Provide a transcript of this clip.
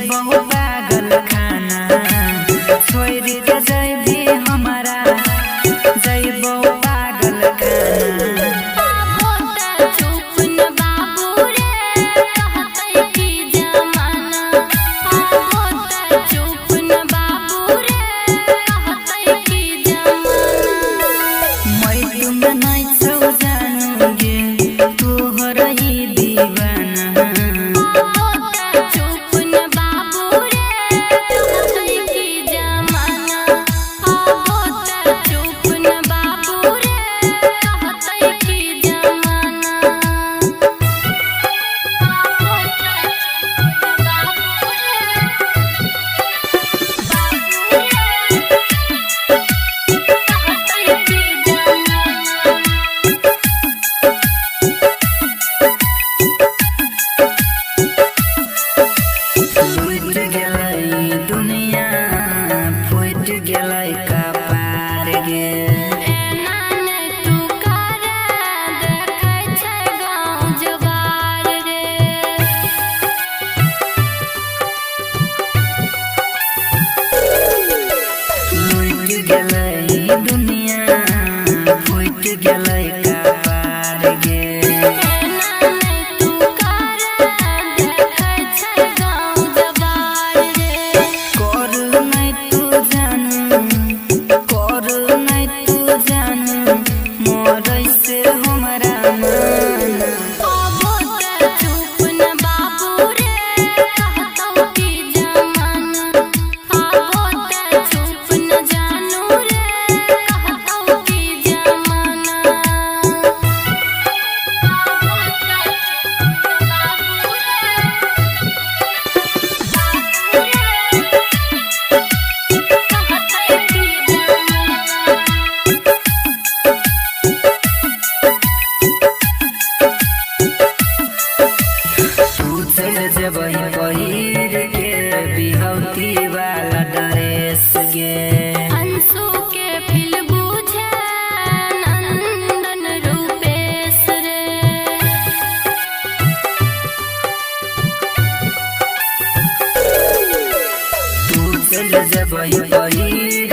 जइबौ पागल खाना छोड़ के जइबी हमरा जइबौ पागल खाना। आबो त चुप न बाबू रे कहतै की जमाना। आबो त चुप न बाबू रे कहतै की जमाना। मैटुमे नै छौ जानु गे तोहर ई दीवाना। आबो त चुप न बाबू रे कहतै की जमाना। आबो त चुप न बाबू रे कहतै की जमाना। आबो त चुप न बाबू रे बाबू रे कहतै की जमाना। टूट गेलै दुनिया फूट गेलै कपार गे। एना नै तू कर देखै छै गाँव जवार रे। टूट गेलै दुनिया फूट गेलै कपार गे। एना नै तू कर देखै छै गाँव जवार रे। कर नै तू जानु कर नै तू जानु मरै से हमरा माना। आबो त चुप न बाबू रे कहतौ की जमाना। आबो त चुप न जानू रे कहतौ की जमाना। आबो त चुप न बाबू रे बाबू रे कहतै की जमाना। तू चल जेबही पहिर के बिहौती वाला ड्रेस गे। अंशु के फिल बुझे नंदन रूपेश रे। तू चल जेबही पहिर